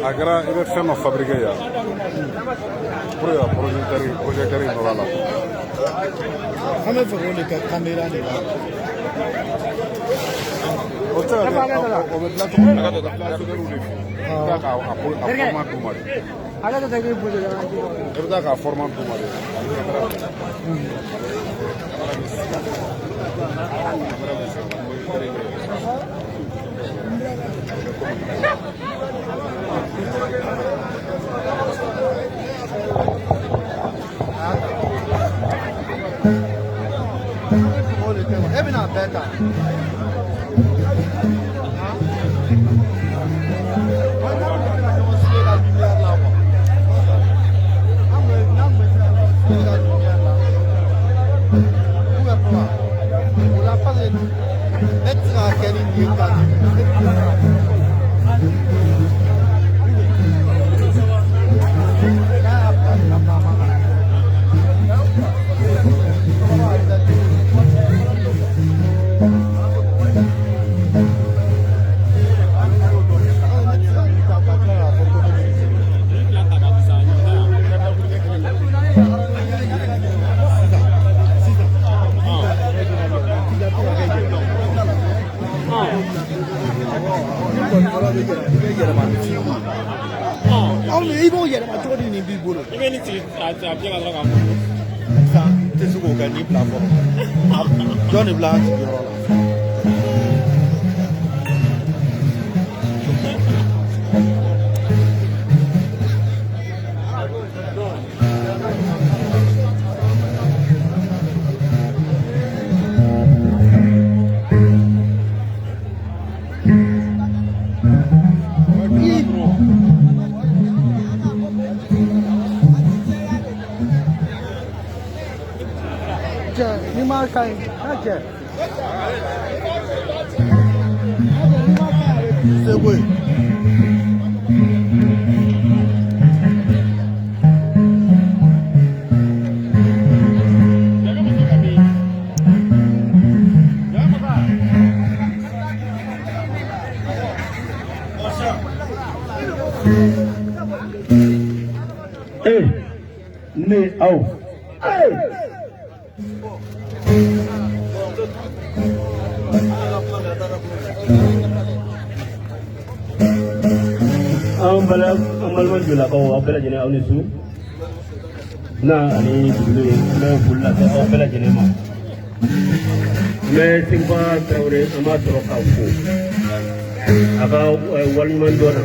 A kɛra i bɛ fɛn dɔ fabriquer yan pour que ka projecteur nɔrɔ a la. An bɛ fɛ k'o de kɛ caméra de la. O tɛ se ka kɛ, o bɛ dilan cogo min na, o bɛ dilan soudeur de fɛ. I bɛ taa k'a format d'u ma de. I bɛ taa k'a format d'u ma de. Caméra bɛ sigi, projecteur bɛ. O de kɛ e bɛna a bɛɛ ta. Ne tɛ se k'a kɛ ni nin ye ka nin ne tɛ se k'a kɛ. N'a y'a bila nin na, maa ma anw i b'o yɛlɛma cogo di? Nin b'i bolo. I bɛ nin sigi a biɲɛ kan dɔrɔn k'a munumunu. Sisan n tɛ se k'o kɛ nin bila fɔlɔ. Jɔn de bila an sigiyɔrɔ la? Cɛ, n'i m'a ka ɲi n'a cɛ. Seko ye. Eh, ne aw. Eh. An bala an balima jolakaw, aw bɛɛ lajɛlen, aw ni su na ani dugulen ye. N bɛ foli lase aw bɛɛ lajɛlen ma. N bɛ Seguba Tarawele, an b'a sɔrɔ k'a fo a ka waleɲuman dɔn na.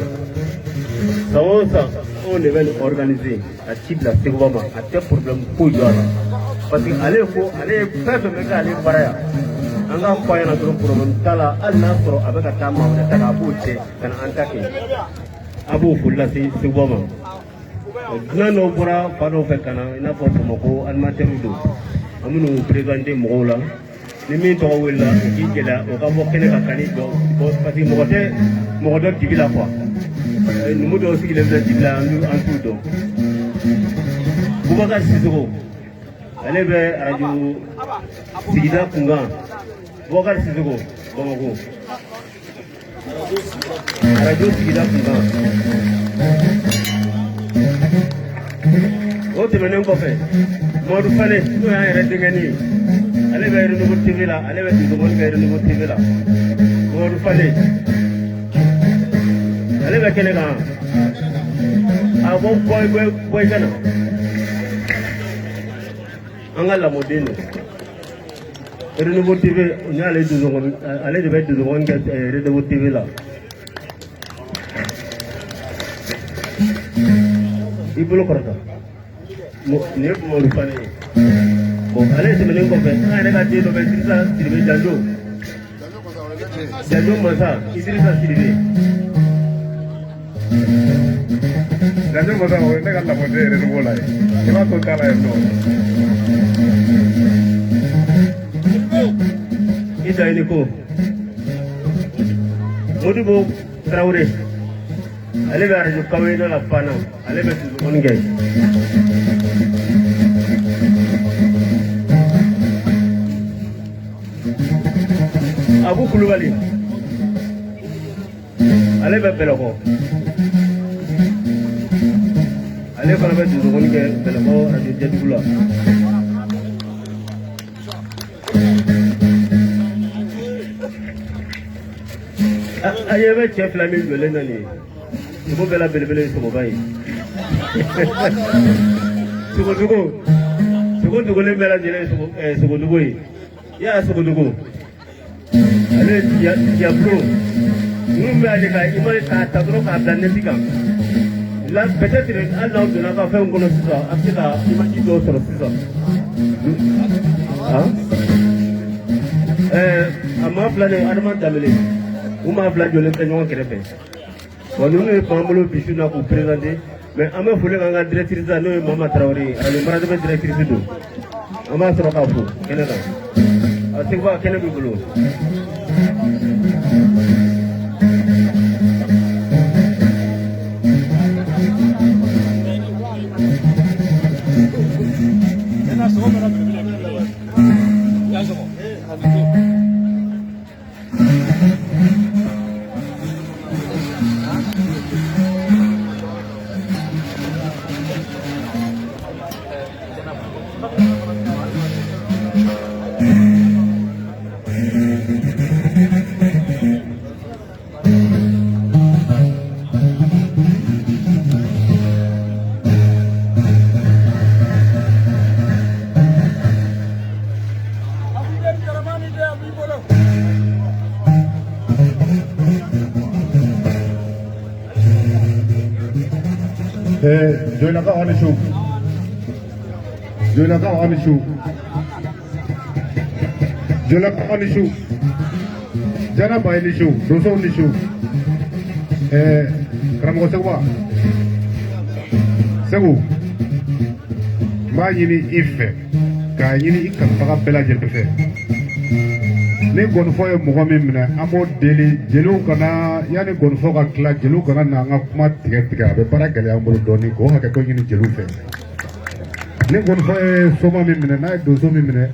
San o san, anw de bɛ nin organiser ka ci bila Seguba ma. A tɛ problème foyi jɔ a la, parce que ale ko ale ye fɛn fɛn bɛ kɛ ale baara yan, an k'a fɔ a ɲɛna dɔrɔn, problème t'a la. Hali n'a sɔrɔ a bɛ ka taa maa wɛrɛ ta kan, a b'o cɛ ka na an ta kɛ. A b'o foli lase Seguba ma. Dunan dɔw bɔra fa dɔw fɛ ka na, i n'a fɔ Bamakɔ animateurs don. An bɛn'u présenter mɔgɔw la. Ni min tɔgɔ welela, o k'i gɛlɛya, o ka bɔ kɛnɛ kan ka n'i jɔ, parce que mɔgɔ tɛ mɔgɔ dɔ dibi la quoi. Numu dɔw sigilen filɛ dibi la, an t'u dɔn. Bubakar Sisoko, ale bɛ arajo sigida kunkan. Bubakar Sisoko, Bamakɔ, arajo sigida kunkan. O tɛmɛnen kɔfɛ, Mamadu Fane, n'o y'an yɛrɛ denkɛnin ye, ale bɛ Renouveau TV la, ale bɛ dusukɔni kɛ Renouveau TV la. Mamadu Fane, ale bɛ kɛnɛ kan. A bɔ bɔ bɔ bɔ i ka na. An ka lamɔden don. Renouveau TV, o y'ale dusukɔni, ale de bɛ dusukɔni kɛ Renouveau TV la. I bolo kɔrɔta. Nin ye Mamadu Fane ye. Bon, ale tɛmɛnen kɔfɛ, an yɛrɛ ka den dɔ bɛ, Idrissa Sidibe Janjo. Janjo Masa, Idrissa Sidibe. Janjo Masa, o ye ne ka lamɔden yɛrɛ de b'o la ye. I b'a to t'a la yen nɔ. I da i ni ko. Modibo Tarawele, ale bɛ arajo Kaweyida la Fana, ale bɛ dusukɔni kɛ. Abu Kulubali, ale bɛ Bɛlɛkɔ. Ale fana bɛ dusukun kɛ Bɛlɛkɔ radio Jɛdugu la. A ɲɛ bɛ cɛ fila min jɔlen na nin ye, sogo bɛɛ la belebele ye sogoba ye. Sogodogo, sogo dogolen bɛɛ lajɛlen ye sogodogo ye. I y'a sogodogo, ale ye diabolo ninnu bɛ ale ka image k'a ta dɔrɔn k'a bila neti kan. La peut-être hali n'aw donna ka fɛnw kɔnɔ sisan, a bɛ se ka image dɔw sɔrɔ sisan. A maa fila de Adama Danbele, u maa fila jɔlen bɛ ɲɔgɔn kɛrɛfɛ. Bon, ninnu ye b'an bolo bi su na k'u présenter, mais an bɛ foli k'an ka directrice la, n'o ye Mama Tarawele ye, radio Maradɛmɛ directrice don. An b'a sɔrɔ k'a fo kɛnɛ kan. A Seguba, kɛnɛ b'i bolo. Joyilakaw aw ni su. Joyilakaw aw ni su. Joyilakaw aw ni su. Janaba ni su. Donsow ni su. Karamɔgɔ Seguba. Segu. N b'a ɲini i fɛ k'a ɲini i kanubaga bɛɛ lajɛlen fɛ. Ni gɔnifɔ ye mɔgɔ min minɛ, an b'o deli jeliw kana yanni gɔnifɔ ka tila, jeliw kana na an ka kuma tigɛ tigɛ, a bɛ baara gɛlɛya an bolo dɔɔnin, k'o hakɛto ɲini jeliw fɛ. Ni gɔnifɔ ye soma min minɛ, n'a ye donso min minɛ,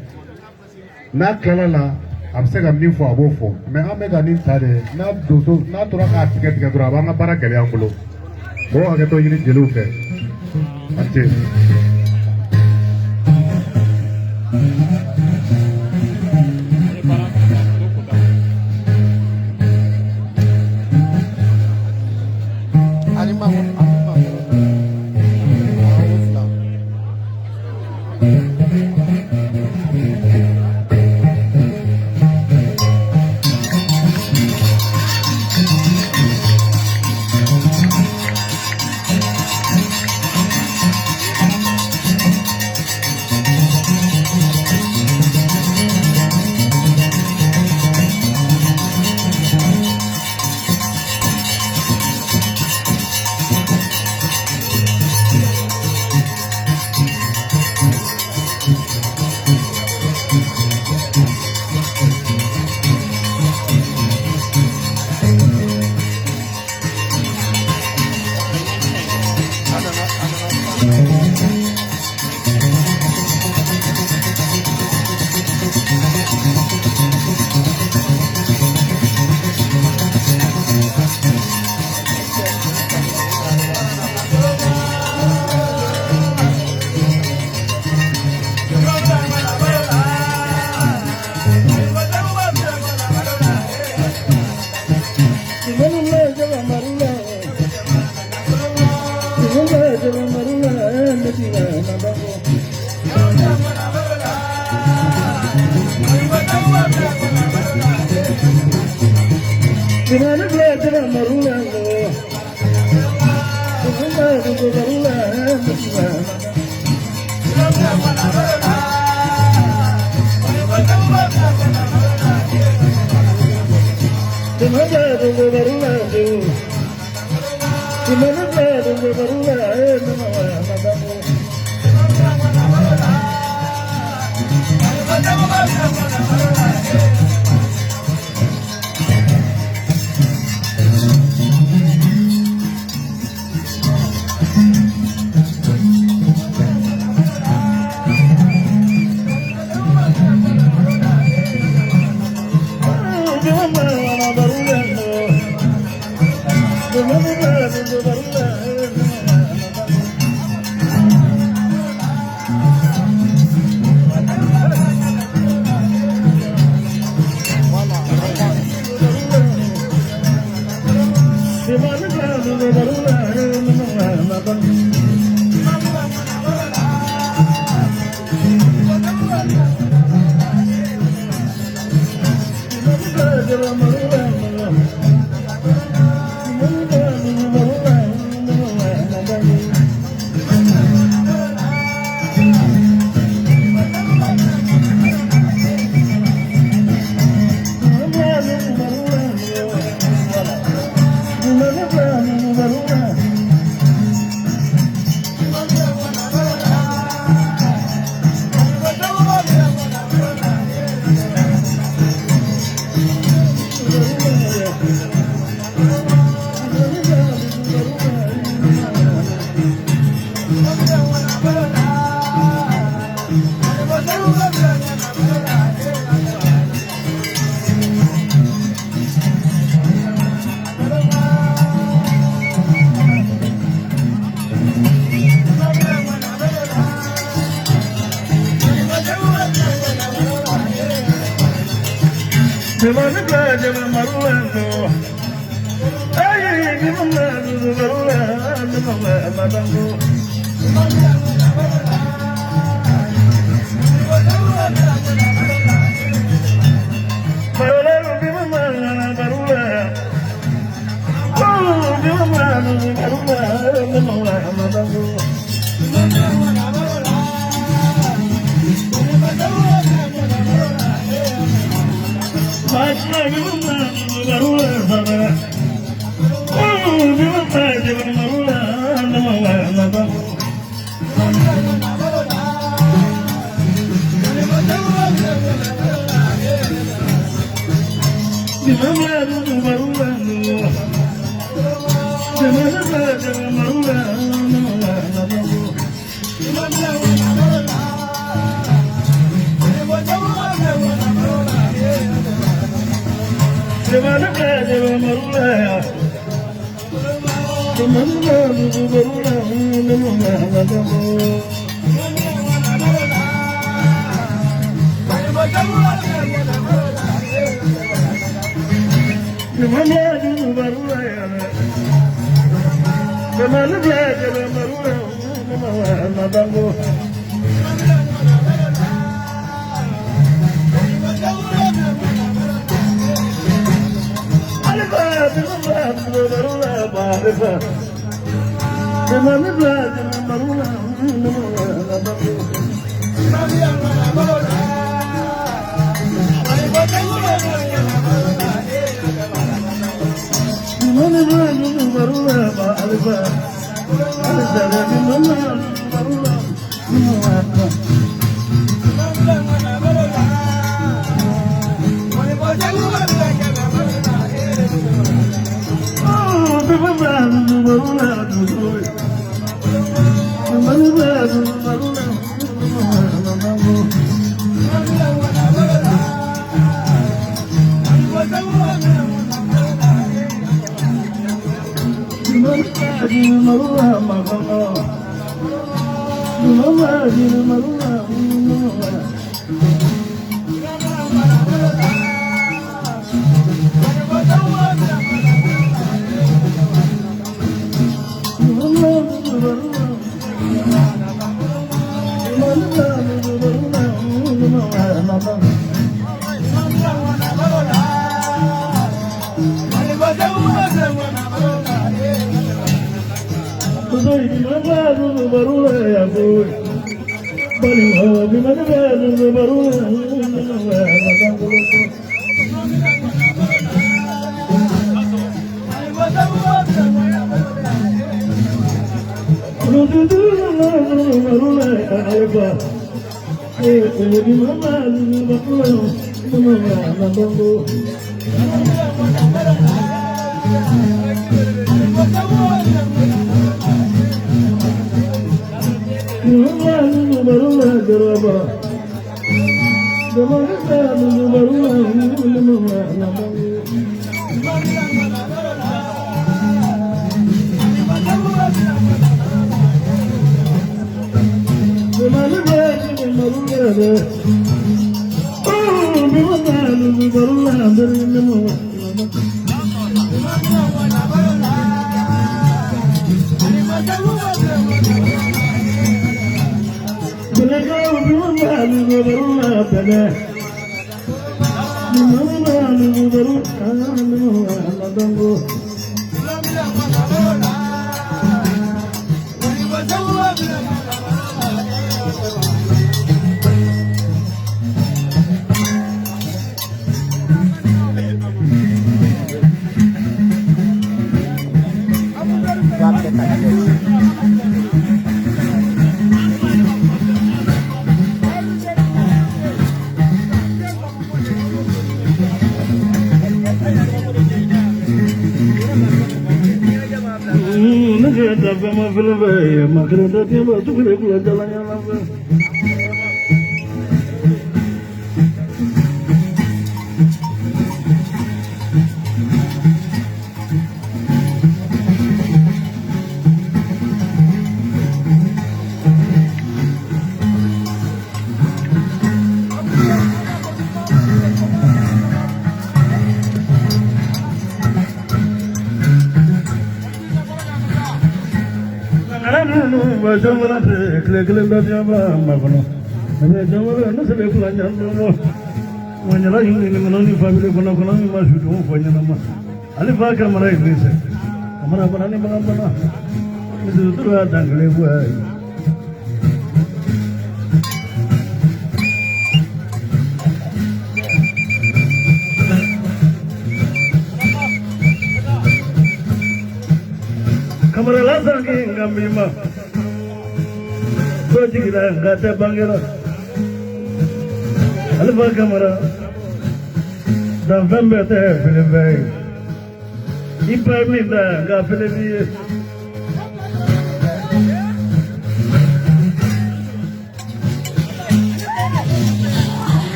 n'a tilala la, a bɛ se ka min fɔ, a b'o fɔ, mais an bɛ ka nin ta de, n'a donso n'a tora k'a tigɛ tigɛ dɔrɔn, a b'an ka baara gɛlɛya an bolo, k'o hakɛto ɲini jeliw fɛ. A ni ce.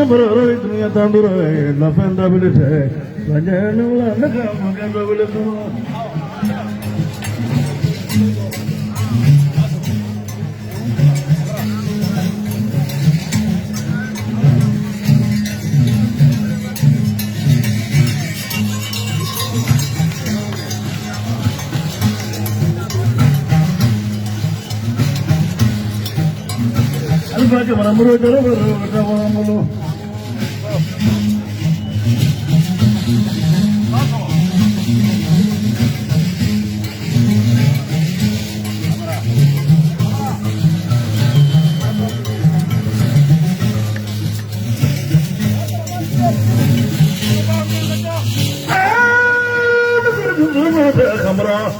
Mara dunia tandura la fenda bilite la la naga maganda bilite Alfa kamara muro jara muro muro Kamara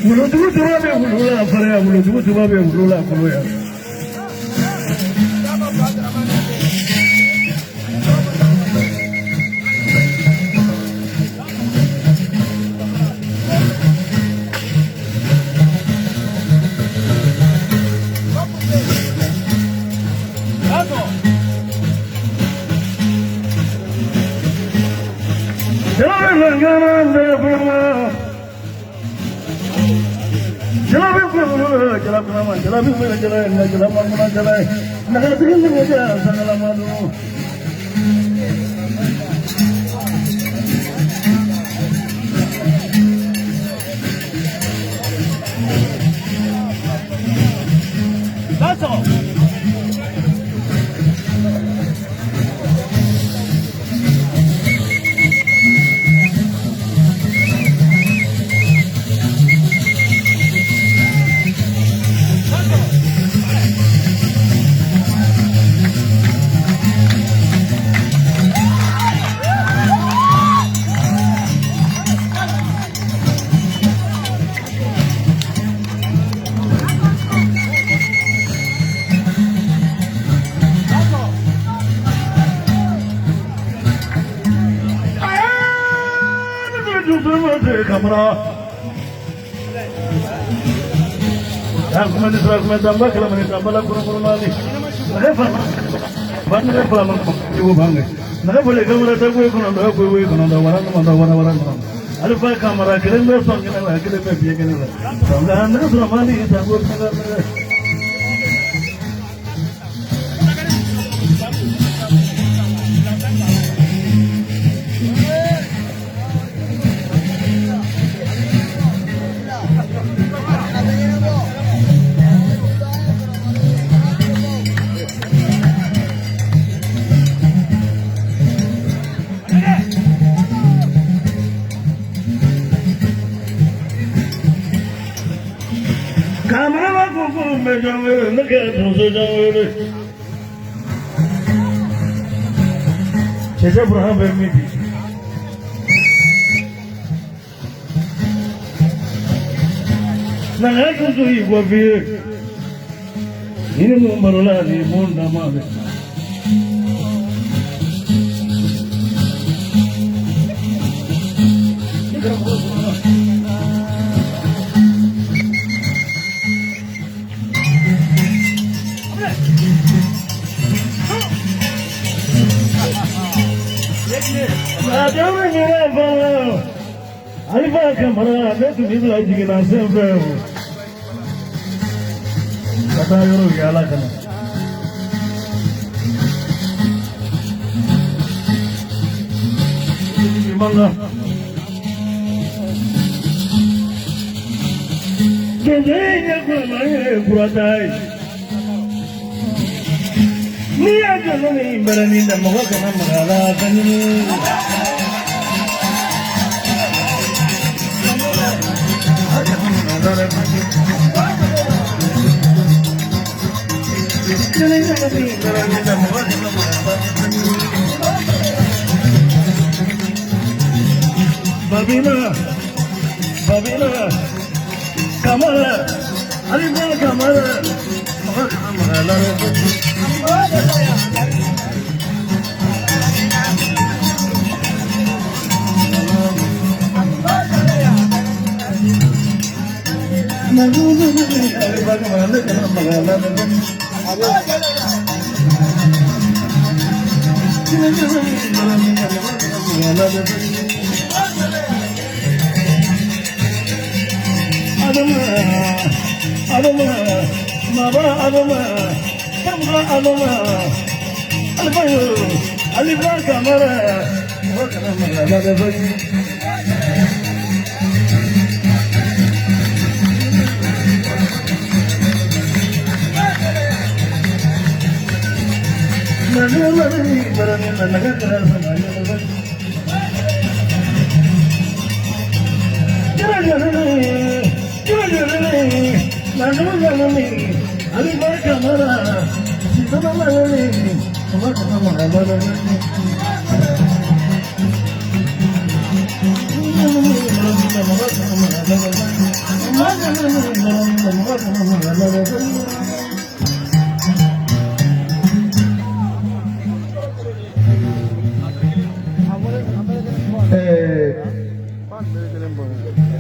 wuludugu tuba bɛ wulu la fariya wuludugu tuba bɛ wulu la koloya.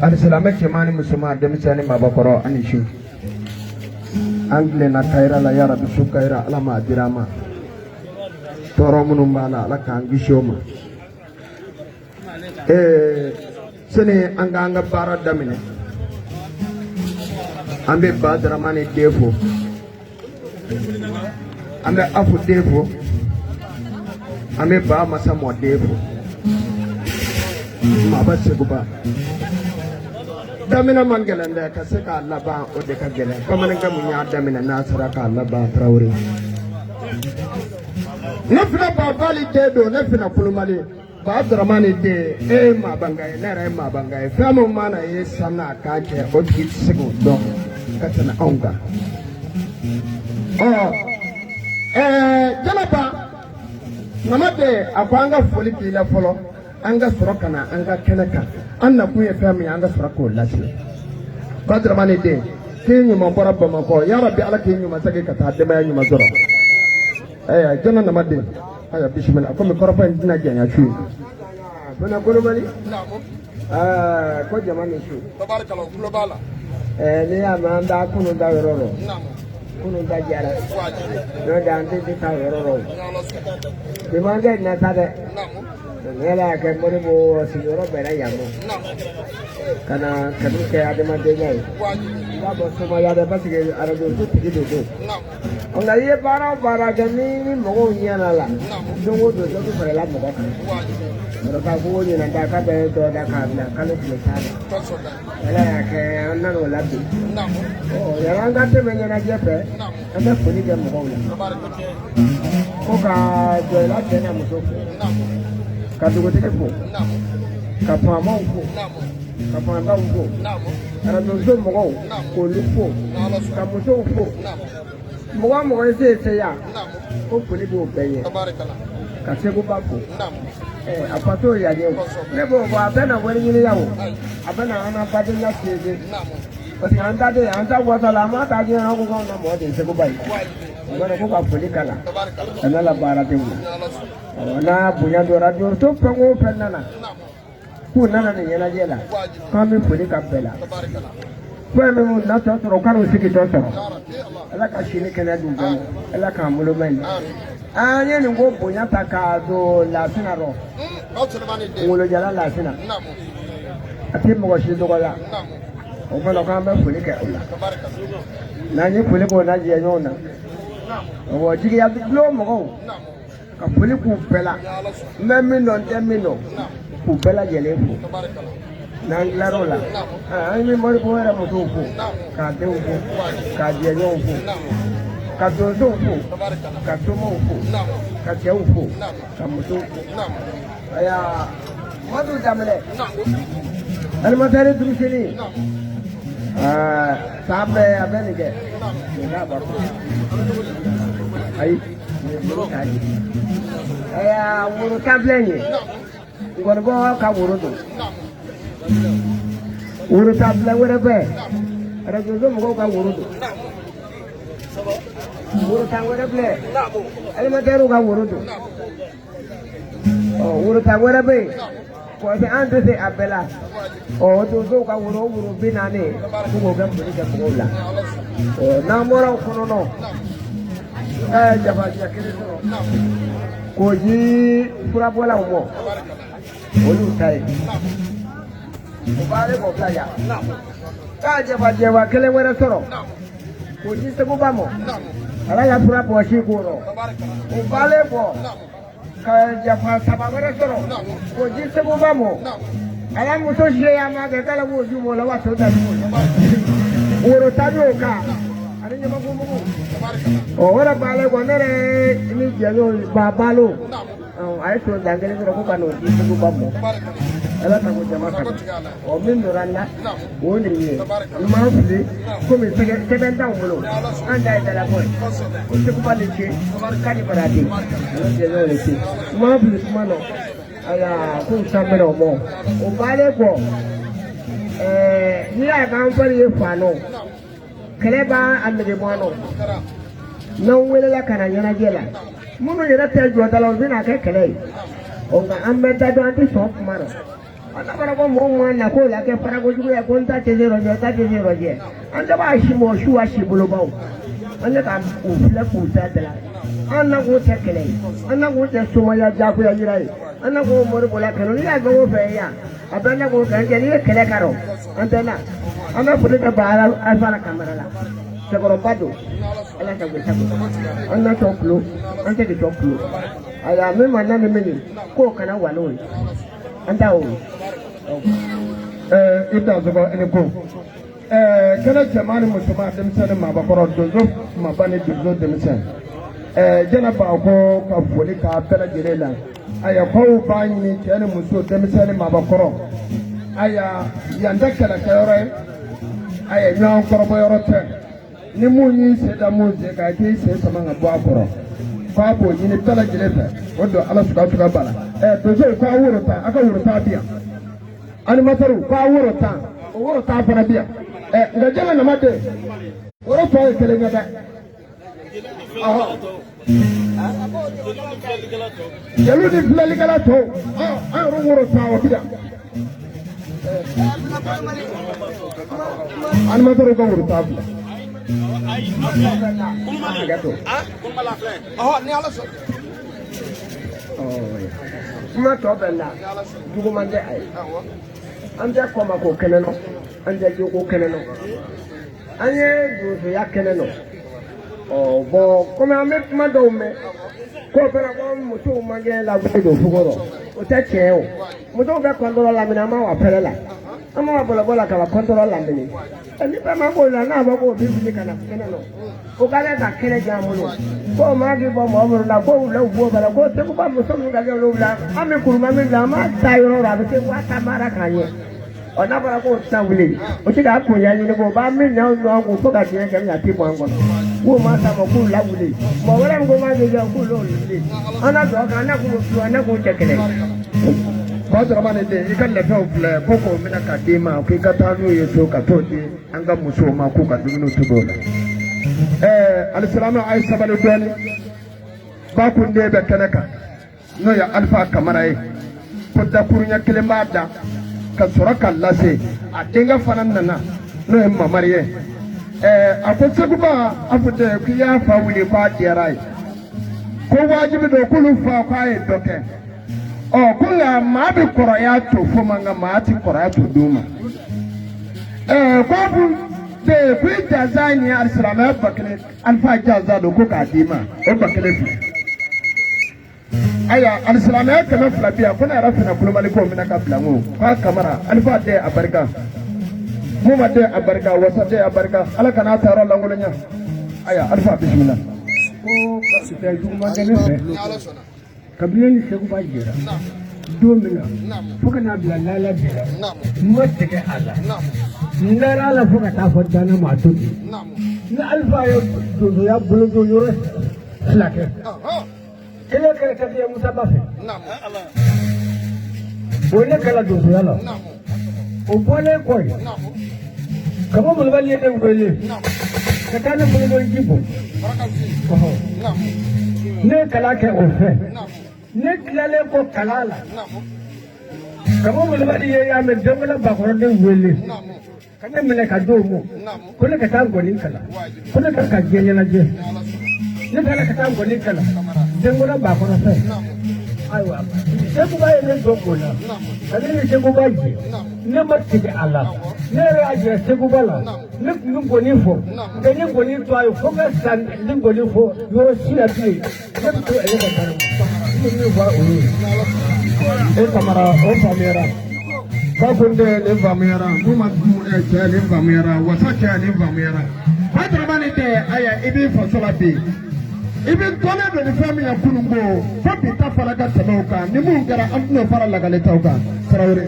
Alisilamɛ cɛman ni musoman denmisɛnnin mabɔkɔrɔ ani su an tilenna kayira la yarabi su kayira ala ma dira an ma tɔɔrɔ minnu b'a la ala k'an kisi o ma sani an k'an ka baara daminɛ an bɛ Ba Daramani den fo an bɛ Afu den fo an bɛ Ba Masamɔ den fo Maba Seguba daminɛ man gɛlɛn dɛ ka se k'a laban o de ka gɛlɛn bamanankɛ mun y'a daminɛ n'a sera k'a laban Tarawele ne fana Babali den don ne fana Kulubali Ba Daramani den e ye maabanka ye ne yɛrɛ ye maabanka ye fɛn min mana ye san n'a k'a kɛ o tigi tɛ se k'o dɔn ka tɛmɛ anw kan ɔ Jalaba Mama den a ko an ka foli k'i la fɔlɔ an ka sɔrɔ ka na an ka kɛnɛ kan an nakun ye fɛn min ye an ka sɔrɔ k'o lase Ba Daramani den k'i ɲuman bɔra Bamakɔ yarabi ala k'i ɲuman segin ka taa denbaya ɲuman sɔrɔ ayiwa jɛnɛ nama den ayiwa bisimila komi kɔrɔfɔ in tɛna janya su in Fana Kulubali ko jama ni su n'i y'a mɛn an da kunun da yɔrɔ rɔ kunun da jara n'o tɛ an tɛ se taa yɔrɔ rɔ bi man kɛ na sa dɛ ne yɛrɛ y'a kɛ Modibo sigiyɔrɔ bɛnna yan ma ka na kanu kɛ adamadenya ye i b'a bɔ somaya dɛ parce que arajo so tigi de don nka i ye baara o baara kɛ ni mɔgɔw ɲɛna la don o don dɔ bɛ fara la mɔgɔ kan sɔrɔ k'a fɔ ko ɲinan ta k'a bɛ dɔ da k'a bila kalo tile tan na ala y'a kɛ an nana o la bi yàrá an ka tɛmɛ ɲɛnajɛ fɛ an bɛ foli kɛ mɔgɔw la ko ka jɔyɔrɔ cɛ n'a muso fo ka dugutigi fo ka faamaw fo ka faantanw fo arajoso mɔgɔw k'olu fo ka musow fo mɔgɔ o mɔgɔ ye se se yan ko foli b'o bɛɛ ye ka Seguba fo a faso yan ye ne b'o fɔ a bɛ na wari ɲini yan o a bɛ na an na badenya sinsin parce que an ta tɛ an ta wasa la an m'a ta diɲɛ an ko k'anw na mɔgɔ de ye Seguba ye o mana ko ka foli k'a la a n'a la baaradenw na n'a bonya don arajoso fɛn o fɛn nana k'u nana nin ɲɛnajɛ la k'an bɛ foli ka bɛɛ la fɛn min na tɔ sɔrɔ u ka n'u sigi tɔ sɔrɔ ala ka si ni kɛnɛya d'u bɛɛ ma ala k'an bolo mɛn an ye nin ko bonya ta k'a don lasina rɔ kunkolojala lasina a tɛ mɔgɔ si dɔgɔya o fana k'an bɛ foli kɛ o la n'an ye foli k'o na jɛ ɲɔgɔn na awɔ jigiya bulon mɔgɔw ka foli k'u bɛɛ la n bɛ min dɔn n tɛ min dɔn k'u bɛɛ lajɛlen fo n'an tilar'o la an bɛ Modibo yɛrɛ musow fo k'a denw fo k'a jɛɲɔgɔnw fo ka donsow fo ka somaw fo ka cɛw fo ka musow fo ayiwa Madu Danbɛlɛ animateur duruseli san bɛɛ a bɛ nin kɛ nin k'a ba ayi ayiwa woro tan filɛ nin ye ngɔnibɔ ka woro don woro tan filɛ wɛrɛ fɛ arajoso mɔgɔw ka woro don woro tan wɛrɛ filɛ animatɛriw ka woro don ɔ woro tan wɛrɛ bɛ yen. Parce an tɛ se a bɛɛ la. Ɔ donsow ka woro woro 40 k'u k'o kɛ foli kɛ mɔgɔw la. Ɔ n'an bɔra o kɔnɔ nɔ, jabajɛ kelen sɔrɔ k'o di furabɔlaw ma, olu ta ye. O b'ale k'o bila yan. K'a jabajɛba kelen wɛrɛ sɔrɔ k'o di Seguba ma, ala la fura bɔ si k'o rɔ. O b'ale bɔ ka jafa saba wɛrɛ sɔrɔ k'o di Seguba ma, ala muso si y'a ma kɛ k'ale b'o ju b'o la wa to da dugu woro ta y'o kan ani ɲamakunmugu. Ɔ o yɛrɛ b'ale kɔ, ne yɛrɛ ni jɛɲɔgɔn ba balo a ye to dan kelen sɔrɔ ko ka n'o di Seguba ma. Ala sago jama sago. Ɔ min donna n la o de ye n m'a fili komi sɛbɛn t'anw bolo, an ta ye dalabɔ ye. Ko Seguba ni ce k'a ni baraji ani jɛɲɔgɔn ni ce. N m'a fili kuma nɔ, ayiwa k'u san bɛna o mɔ o b'ale kɔ. N'i y'a k'an fari ye fa nɔ, kɛlɛ b'a nege bɔ an nɔ. N'an welela ka na ɲɛnajɛ la, minnu yɛrɛ tɛ jɔ da la, u bɛna kɛ kɛlɛ ye. Ɔ nka an bɛ da dɔn, an tɛ sɔn kuma rɔ. N'a fɔra ko mɔgɔw ma na k'o la kɛ farakojugu ye, ko n ta tɛ se yɔrɔ jɛ, n ta tɛ se yɔrɔ jɛ, an tɛ b'a si mɔgɔ su wa si bolobaw, an tɛ ka u filɛ k'u da da la. An na k'o tɛ kɛlɛ ye, an na k'o tɛ somaya jagoya yira ye, an na k'o mori bɔla kɛnɛ. N'i y'a fɛn o fɛn ye yan, a bɛɛ na k'o kɛ n'i ye kɛlɛ karɔ, an tɛ na. An bɛ foli kɛ ba Alifa la Kamara la, cɛkɔrɔba don, ala sago sago. An na tɔ kulo, an tɛ k'i tɔ kulo. Ayiwa min ma na ni min ye, k'o kana wa n'o ye, an t'a o ye. I dansogo i ni ko. Kɛnɛ cɛman ni musoman, denmisɛn ni maabakɔrɔ, donso kumaba ni donso denmisɛn, jɛnɛba ko ka foli k'a bɛɛ lajɛlen la. Ayiwa k'aw b'a ɲini cɛ ni muso, denmisɛn ni maabakɔrɔ, ayiwa yan tɛ kɛlɛkɛyɔrɔ ye, ayiwa ɲɔgɔn kɔrɔbɔyɔrɔ tɛ. Ni mun y'i sen da mun sen kan, i k'i sen sama ka bɔ a kɔrɔ. K'a b'o ɲini bɛɛ lajɛlen fɛ, o don ala suga suga ba la. Donsow k'a woro tan, a ka woro tan bi yan. Animatɛriw k'a woro tan, o woro tan fana bi yan. Nka jɛnɛ nama den, woro tɔ ye kelen ye dɛ. Jeliw ni filɛlikɛla tɔw, an yɛrɛ woro tan o bi yan. Animatɛriw ka woro tan bila. Kuma tɔ bɛ la juguman tɛ a ye. An tɛ kɔmako kɛnɛ nɔ, an tɛ joko kɛnɛ nɔ, an ye donsoya kɛnɛ nɔ. Ɔ bɔn komi an bɛ kuma dɔw mɛn k'o fana ko musow man kɛ lawuli don fugo rɔ, o tɛ tiɲɛ ye o. Musow bɛ kɔntɔrɔ lamini, an ma wa fɛrɛ la, an ma wa bɔlɔbɔ la ka wa kɔntɔrɔ lamini. Ni bɛɛ ma k'o la, n'a fɔ k'o bɛ wuli ka na kɛnɛ nɔ, o ka kɛ ka kɛnɛ diya an bolo. K'o ma k'i bɔ mɔgɔ minnu la, k'o wula u b'o bala, ko Seguba muso minnu ka kɛ olu wula, an bɛ kuruma min bila, an b'a ta yɔrɔ o yɔrɔ, a bɛ se wa ta mara k'a ɲɛ. Ɔ n'a fɔra k'o tɛna wuli, o tɛ k'a kunya ɲini k'o b'a min ɲɛ ɲɔgɔn kun fo ka diɲɛ kɛ a ti bɔ an kɔnɔ. K'o ma s'a ma k'u lawuli, mɔgɔ wɛrɛ min ko m'a kɛ k'u l'o wuli. An na dugawu kɛ, an na k'u su, an na k'u tɛ kɛlɛ. Badramani den, i ka lɛfɛw filɛ ko k'o minɛ ka d'i ma, k'i ka taa n'u ye so ka t'o di an ka musow ma k'u ka dumuni tobi o la. Alisilamɛ, a ye sabali dɔɔni. Ba kunden bɛ kɛnɛ kan, n'o ye Alifa Kamara ye, ko dakuruɲɛ kelen b'a da ka sɔrɔ ka lase. A denkɛ fana nana, n'o ye Mamari ye. A ko Seguba a fɔ ten k'i y'a fa wuli k'a diyara ye, ko wajibi don k'olu fa k'a ye dɔ kɛ. Ɔ ko nka maa bɛ kɔrɔya to fo ma, nka maa tɛ kɔrɔya to dun ma. Ko den ko i jansa ni alisilamɛya 1000, Alifa jansa don ko k'a d'i ma, o 1000 filɛ. Ayiwa alisilamɛya 200 bi yan, ko ne yɛrɛ fana Kulubali k'o minɛ ka bila n kun. K'a Kamara Alifa den a barika, Muma den a barika, Wasa den a barika, Ala kana a ta yɔrɔ lankolonya. Ayiwa Alifa bisimila. Ko tɛ juguman kɛ ne fɛ. Kabini ni Seguba jɛra don min na fo ka n'a bila n'ala bira, n ma tigɛ a la, n dara a la fo ka taa fɔ danna ma to ten. Ni Alifa ye donsoya bolodon yɔrɔ fila kɛ, kelen kɛra Katiya Musaba fɛ, o ne kɛra donsoya la. O bɔlen kɔ yen, Kaba Kulubali ye ne wele ka taa ne bolodon ji bɔ. Ne ye kalan kɛ o fɛ. Ne tilalen kɔ kalan la Kaba Kulubali ye y'a mɛn Denkɔla Bakɔrɔden wele ka ne minɛ ka d'o ma ko ne ka taa nkɔni kalan ko ne ka diɲɛ ɲɛnajɛ ne taara ka taa nkɔni kalan Denkɔla Bakɔrɔ fɛ ayiwa Sekuba ye ne dɔn o la ka ne ni Sekuba jɛ ne ma tigɛ a la ne yɛrɛ y'a jira Sekuba la ne tun bɛ nkɔni fɔ nka n ye nkɔni to a ye fo ka sa n tɛ nkɔni fɔ yɔrɔ si la bilen ne bɛ to ale ka baara ma n bɛ min fɔ olu ye. E Kamara o faamuyara Bakunde nin faamuyara Muma cɛ nin faamuyara Wasa cɛ nin faamuyara Badarabani tɛ aya i b'i faso la bi i bɛ dɔnnen don ni fɛn min ye kunun ko fo bi ta fana ka tɛmɛ o kan ni mun kɛra an tɛn'o fara lakaletaw kan Tarawele.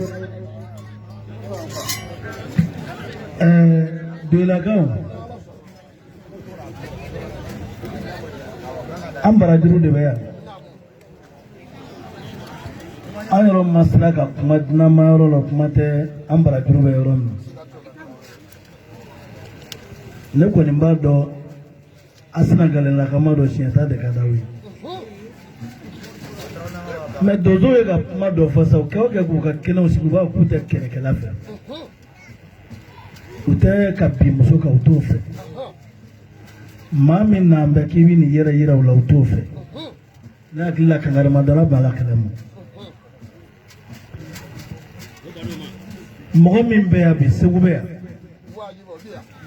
Duyilakaw an barajuru de bɛ yan an yɛrɛ ma sira ka kuma dunanma yɔrɔ la kuma tɛ an barajuru bɛ yɔrɔ min ne kɔni b'a dɔn Asina Galenakama dɔ siɲɛ ta de ka d'aw ye mɛ donsow ye ka kuma dɔ fɔ sa u kɛ o kɛ k'u ka kɛnɛw sigi u b'a fɔ k'u tɛ kɛlɛkɛla fɛ u tɛ ka bin muso kan u t'o fɛ maa min n'an bɛ k'i bɛ nin yɛrɛ yira u la u t'o fɛ ne hakili la kankarimadala b'a la kɛlɛ ma mɔgɔ min bɛ yan bi Segu bɛ yan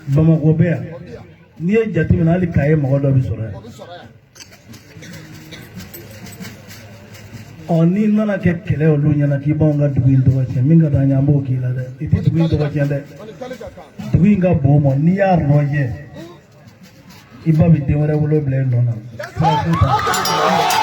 Bamakɔ bɛ yan n'i ye jateminɛ hali Kaye mɔgɔ dɔ bɛ sɔrɔ yan ɔ n'i nana kɛ kɛlɛ olu ɲɛna k'i b'anw ka dugu in tɔgɔ tiɲɛ min ka d'an ye an b'o k'i la dɛ i tɛ dugu in tɔgɔ tiɲɛ dɛ dugu in ka bon mɔ n'i y'a rɔjɛ i ba bɛ den wɛrɛ wolo bila i nɔ na sira foyi t'a la.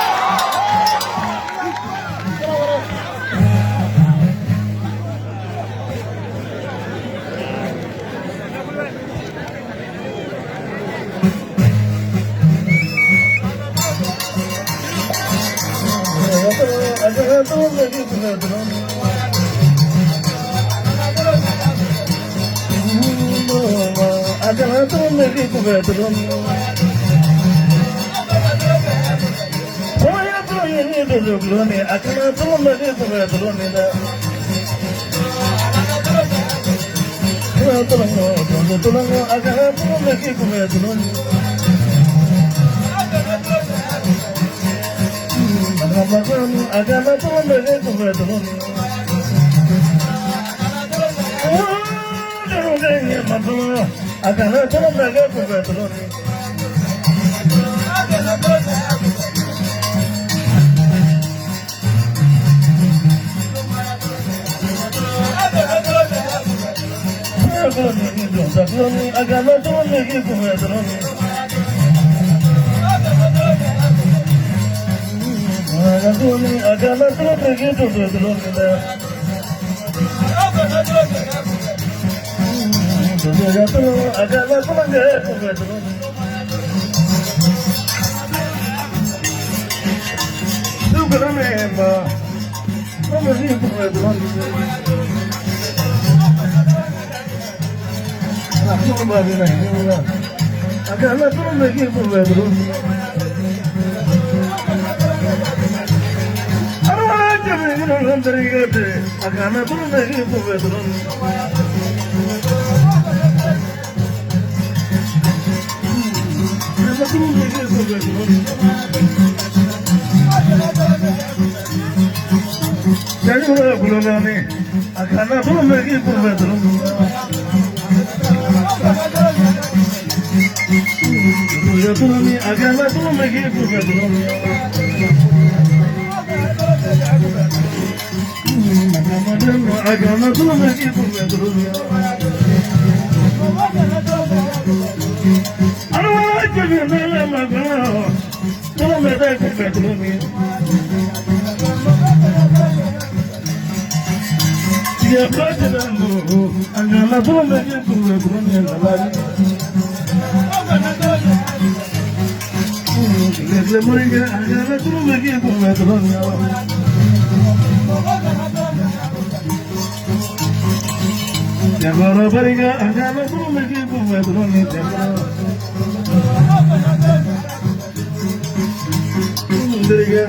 Terikɛ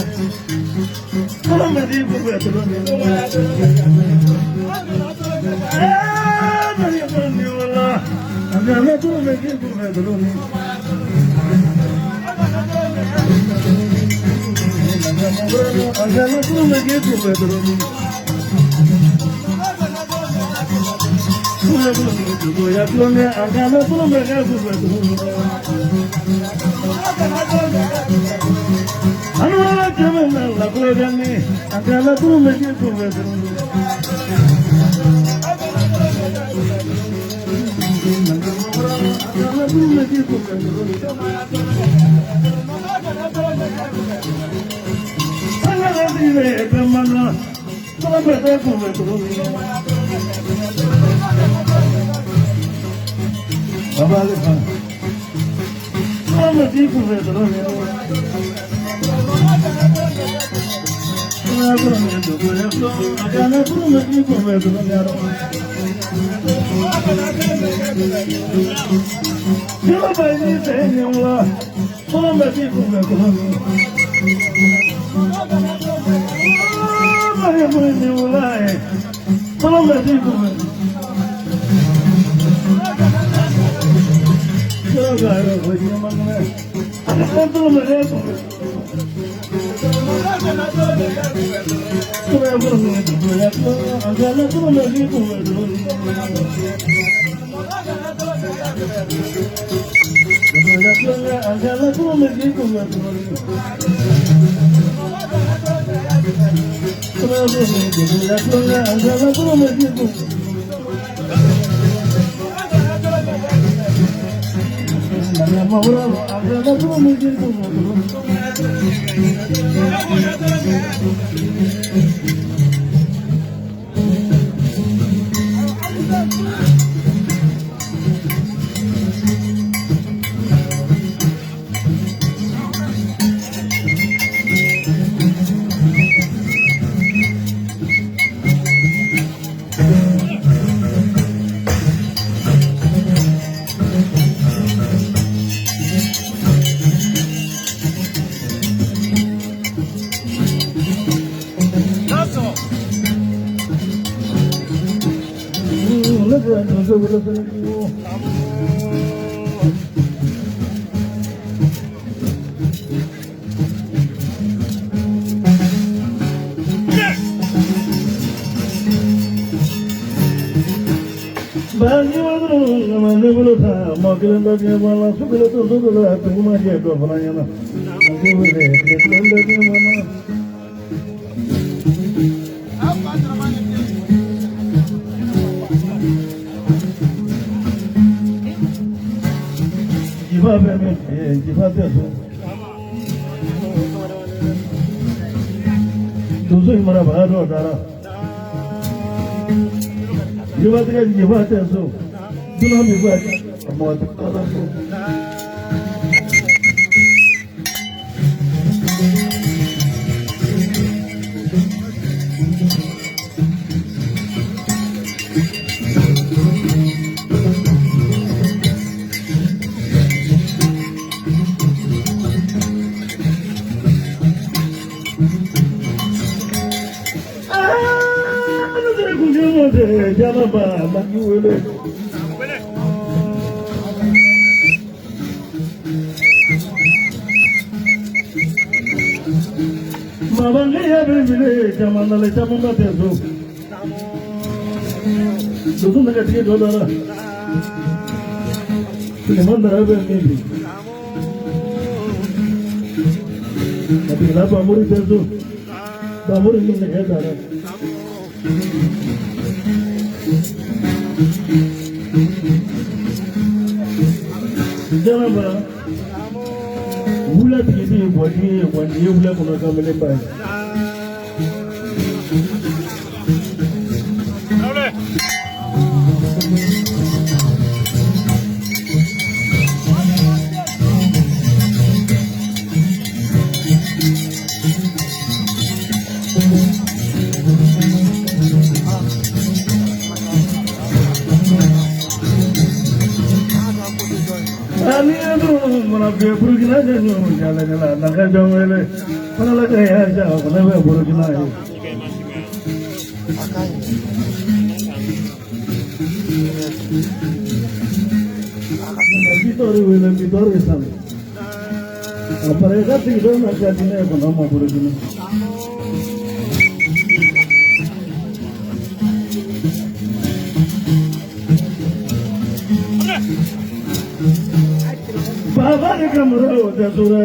Kolomɛti kunfɛ toloni Agana kolomɛti kunfɛ toloni Agana kolomɛti kunfɛ toloni Agana kolomɛti kunfɛ toloni Anwala kɛmɛ la kulodani agana kolomɛti kunfɛ toloni Agana kolomɛti kunfɛ toloni Agana dibe bemana kolomɛti kunfɛ toloni Baba le fa kolomɛti kunfɛ toloni Agana kolomɛti kunfɛ toloni Kɔnɔlakɛ y'a ja kɔnɔ bɛ Burukina ye. Bitɔri wele bitɔri san. A pare ka sigidon na ka di ne kɔnɔ ma Burukina. Baba de ka mura o tɛ so dɛ.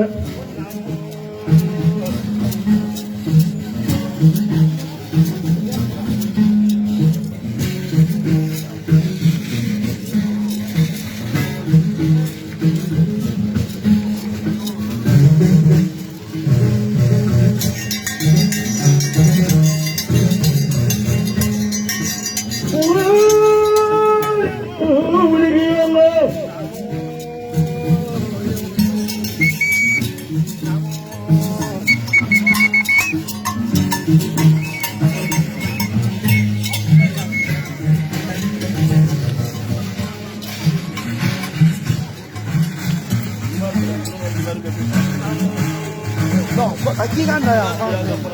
Non, a k'i ka na yan fan fɛ.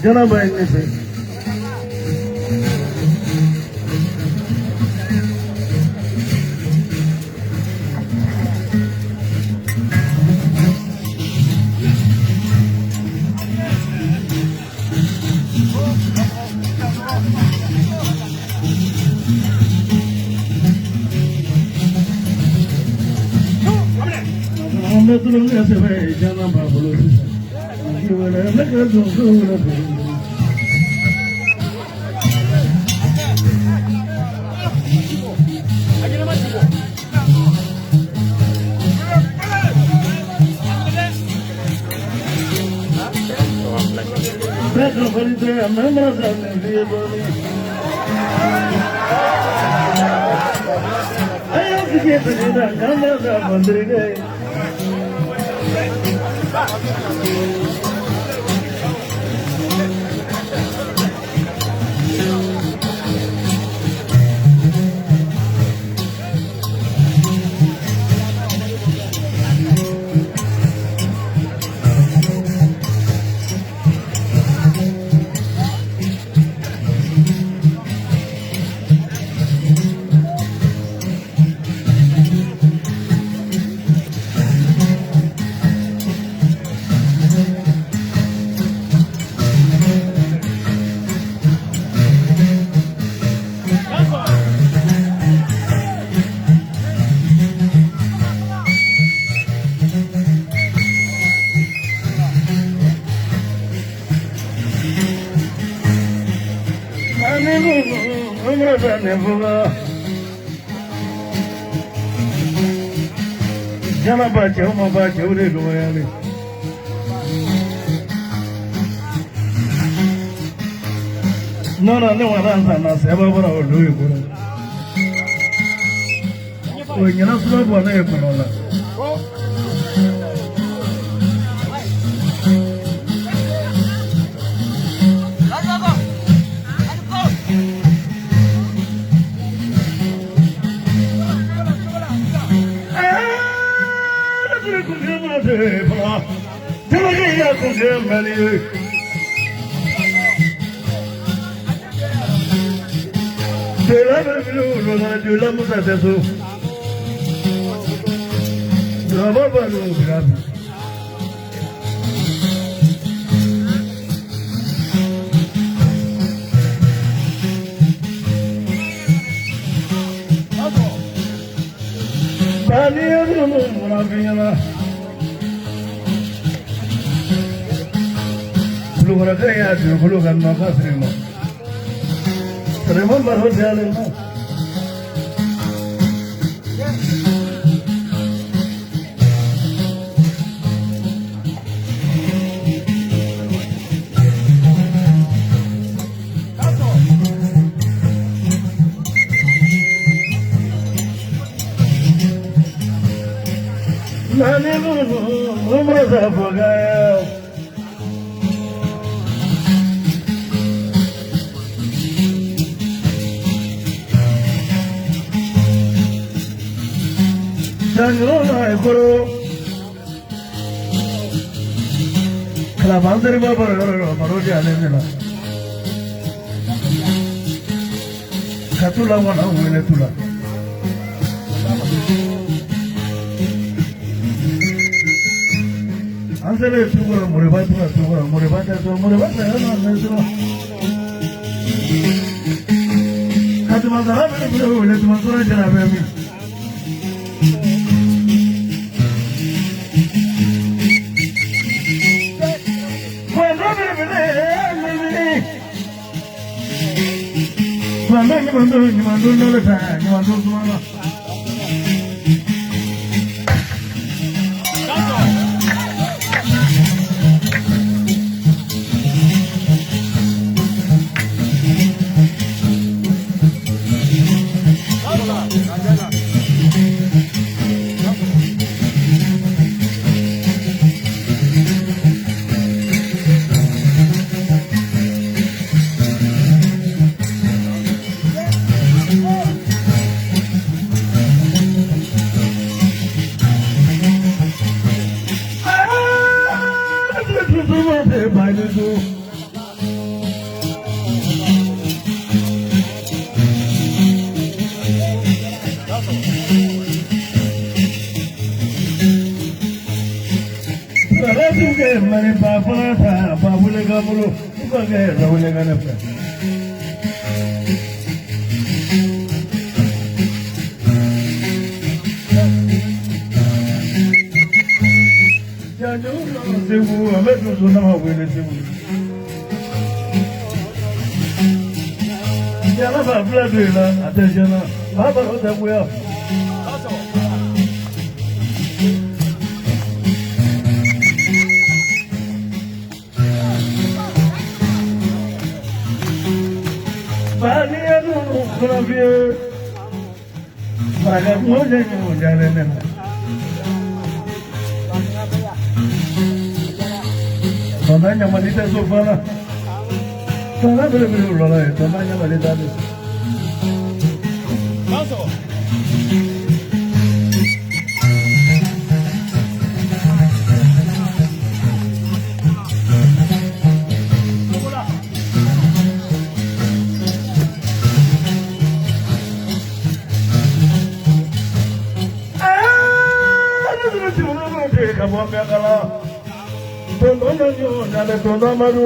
Janaba ye ne fɛ. An bɛ tulonkɛ sɛbɛ ye janaba bolo sisan. Ne ka donso la bi. Bɛɛ ka fali tɛ a mɛ mara sa ne ye dɔɔnin. A y'a sigi sigi da nka mara sa fanterikɛ ye. Janaba cɛw ma ba cɛw de dɔgɔyalen. Nɔnɔ ne wara san na sɛbɛn bɔra o don ye kɔrɔ. O ɲɛna suma bɔ ne ye kɔnɔ la. ma f'i ɲɛna. Kulukɔrɔkɛ y'a dugukolo ka nɔ ka siri ma. Sirima baro diyalen ma. Nani munu mura sa fɔ. Janjoro koro. Kalaban seri ba baro yɔrɔ baro diyalen ne la. Ka tu la wana wele tu la. An selen tu kɔrɔ moriba tu la tu kɔrɔ moriba tɛ sɔn moriba tɛ yɔrɔ mɛ sɔrɔ. Ka tumasara bɛ wele tumasara jara bɛ min. Ɲuman ɲuman. Mani ba fana ta ba wele ka bolo ka kɛ ba wele ka ne fɛ. Janjo Segu a bɛ dusu n'a ma wele Segu. Yala ba fila don i la a tɛ jɛna ba baro tɛ goya. Bani ya nunu fana fiye. Maraka kuma jɛ ɲɔgɔn jalen ne ma. Tɔnta ɲamali tɛ so fana. Tɔnta belebele lɔla ye tɔnta ɲamali t'a bɛ so. Ka bɔ Mɛkala. Tondo ɲɔɲɔ ɲale tondo Amadu.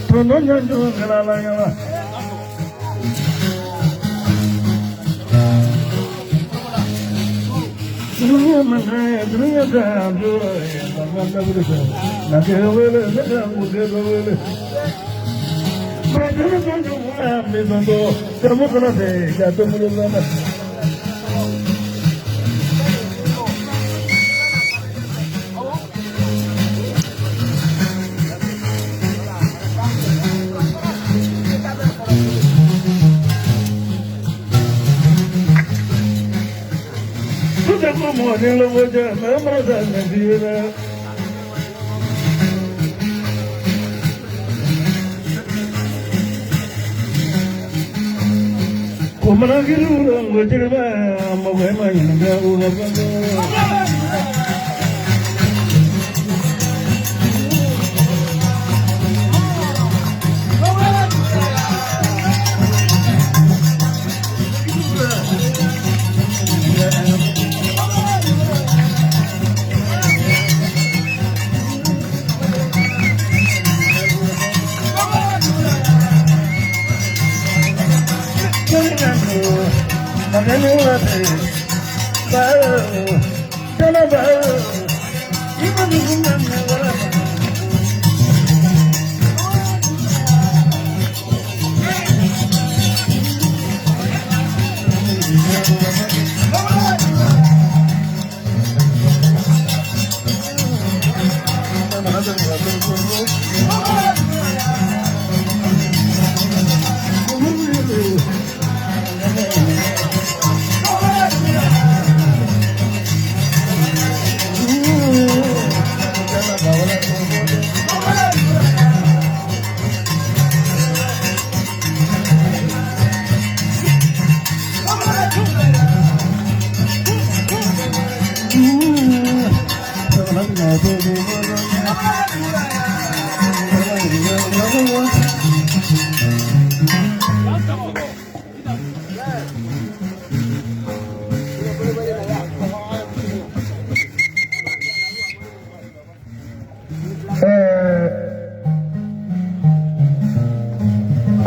Tondo ɲɔɲɔ kɛra la ɲɛna. Dunuya man dunuya ka jɔrɔ ye ba ka wuli fɛ. Na kɛ wele ne ka muso bɛ wele. Mɛ ɲɔɲɔ mi sɔn karamɔgɔ kana tɛ jato bolo la. Ni lówó jẹ mẹ́mọ́sá Nàìjíríà. Kò mana kiri wúlò ń gojiri bá mọ̀gbẹ́ ẹ̀ máa yìnbọn bí wọ́n bá bá.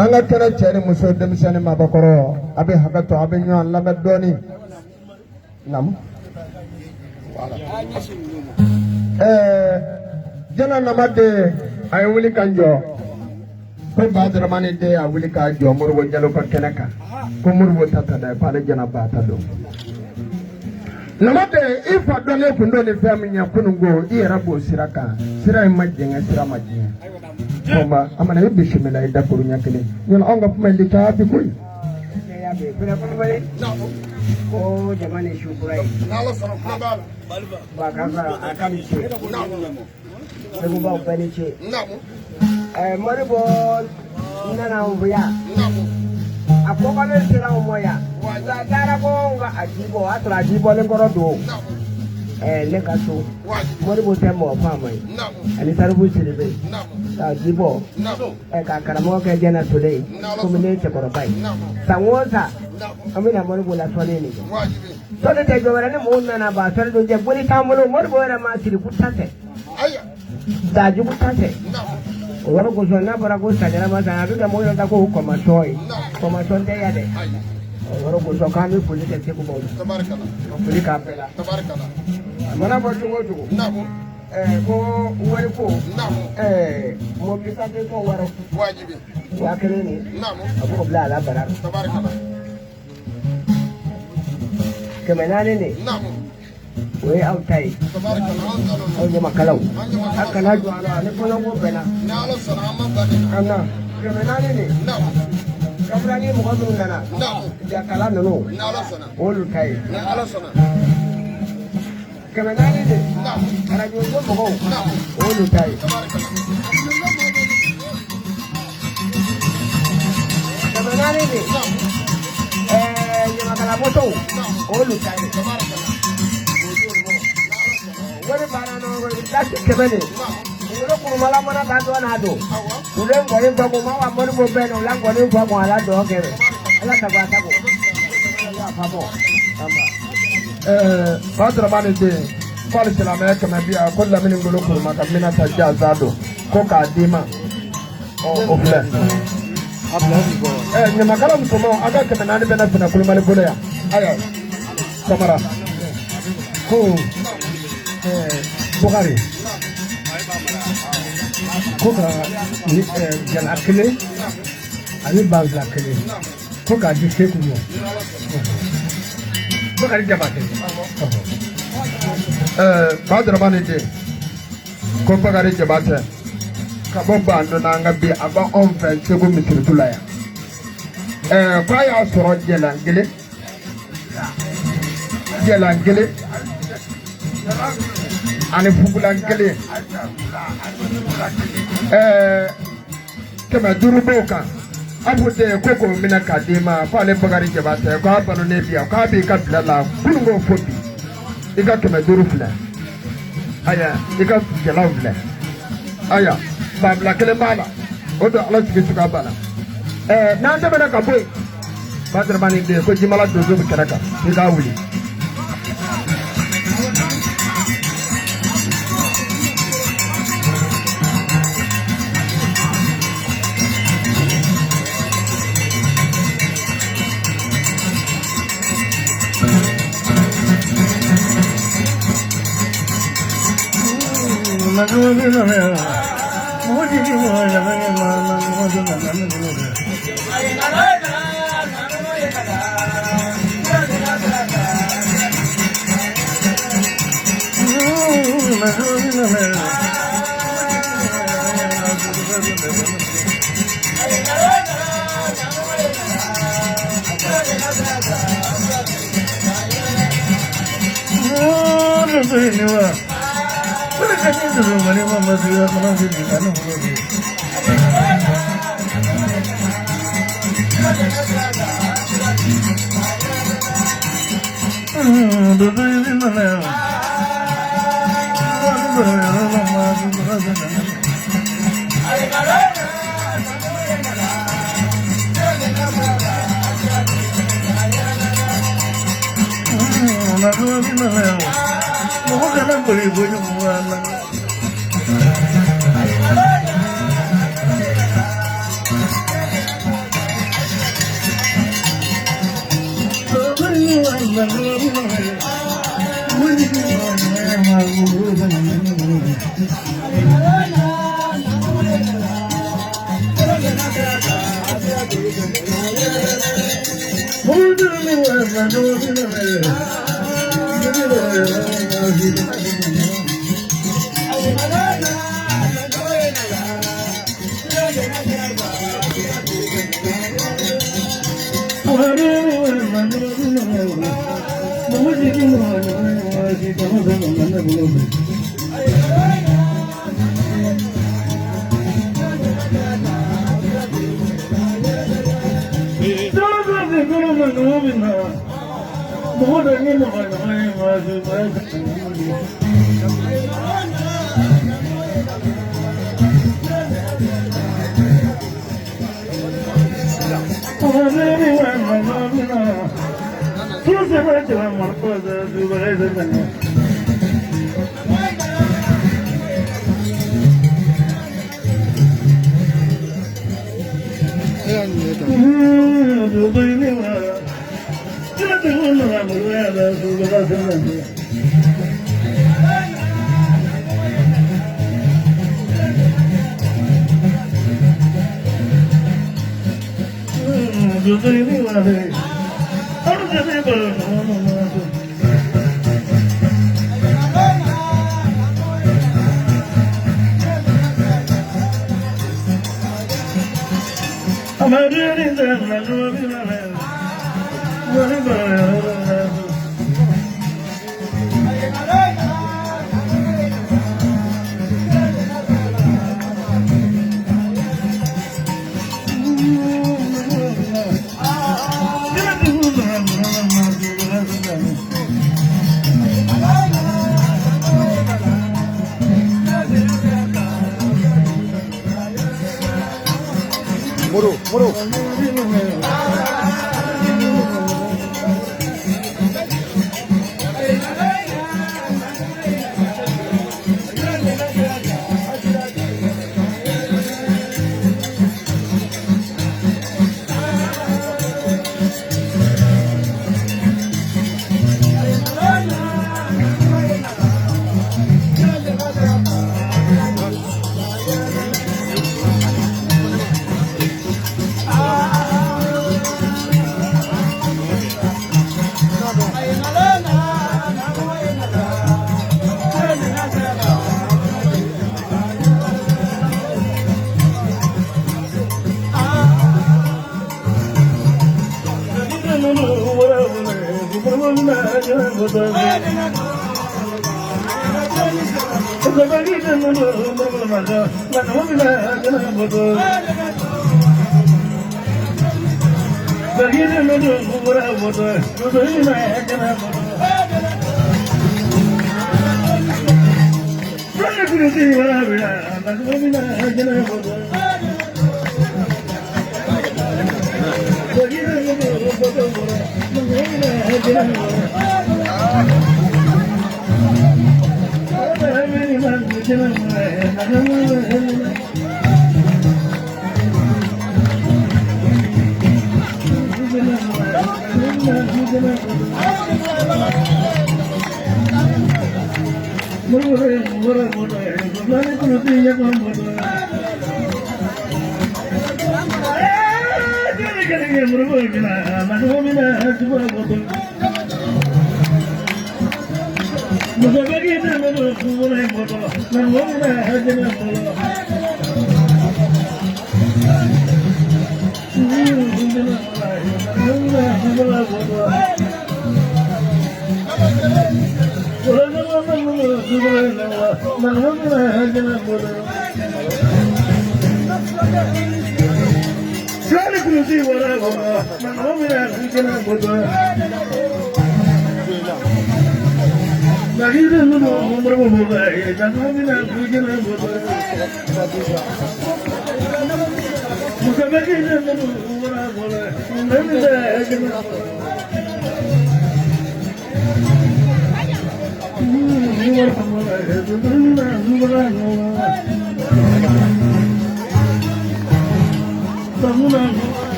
An ka kɛnɛ cɛ ni muso denmisɛnnin mabɔkɔrɔ a bɛ hakɛ to a bɛ ɲɔgɔn lamɛn dɔɔni naamu jɛnɛ nama den a ye wuli ka jɔ ko Bajaramani den a wuli k'a jɔ Moribo Jalo ka kɛnɛ kan ko Moribo ta ta dɛ k'ale jɛnɛ ba ta don nama den i fa dɔnnen kun don ni fɛn min ye kununko i yɛrɛ b'o sira kan sira in ma jɛngɛ sira ma diɲɛ. Kɔma a mana i bisimila i dakuru ɲɛ kelen ɲɔnɔ anw ka kuma in de caya bi koyi. Ko jama ni su kura ye. Ba ka a ka ni ce. Segubaw bɛɛ ni ce. Moribo nana anw fɛ yan. A kɔkɔlen sera anw ma yan. Nka a taara ko nka a ji bɔ o y'a sɔrɔ a ji bɔlen kɔrɔ don. Ne ka so. Moribo tɛ mɔgɔ faama ye. Ani Taribu Sidibe. K'a ji bɔ. Ka karamɔgɔ kɛ Jɛnɛ Sole ye. Komi ne ye cɛkɔrɔba ye. San o san an bɛna Moribo la sɔnni nin kɛ. Sɔnni tɛ jɔ wɛrɛ ni mɔgɔw nana ba sɔnni don cɛ boli t'an bolo Moribo yɛrɛ ma siriku ta tɛ. Dajugu ta tɛ. O yɔrɔ kosɔn n'a fɔra ko sajara ma san a bɛ kɛ mɔgɔ yɛrɛ ta ko kɔmasɔn ye. Kɔmasɔn tɛ yan dɛ. O yɔrɔ kosɔn k'an bɛ foli kɛ Segu baw la. Ka foli k'a bɛɛ la. A mana bɔ cogo o cogo. Ko wari ko. Mobili santé ko wari. 1000 nin. A b'o bila a la bara. 400 nin. O ye aw ta ye. Aw ɲamakalaw. A kana jɔ a la ni kɔɲɔko bɛnna. An na 400 nin. Kabila ni mɔgɔ minnu nana. Jakala ninnu. Olu ta ye. 400 nin. Arajo so mɔgɔw. Olu ta ye. 400 nin. Ɲamakala motow. Olu ta ye. Wari baara nɔ lasi 100 nin. Ngolo kurumala mana ka dɔn n'a don. U bɛ nkɔni fɔ ko ma wa Moribo bɛɛ na u la nkɔni fɔ ko ala dɔn kɛ. Ala sago a sago. Bajaramani den k'ale silamɛya 100 bi yan ko Lamini Ngolo Kuruma ka Minata Jaza don ko k'a d'i ma o filɛ. Ɲamakala musomanw a ka 400 bɛ na Fina Kulubali bolo yan. Ayiwa Samara ko Bukari ko ka jala kelen ani banfila kelen ko k'a di Seku ma. Bakari Jabate. Bajaramani den ko Bakari Jabate ka bɔ Bando n'an ka bi a b'anw fɛ Segu misiritu la yan. K'a y'a sɔrɔ jalan kelen jalan kelen ani fugulan kelen 500 b'o kan. Abu den ko k'o minɛ k'a d'i ma k'ale Bakari Jabate k'a balolen bi yan k'a b'i ka bila la kununko fo bi i ka 500 filɛ aya i ka jalaw filɛ aya banfila kelen b'a la o don ala sigi suga b'a la n'an tɛmɛna ka bɔ yen Bajaramani den ko Jimala donso bɛ kɛnɛ kan i k'a wuli.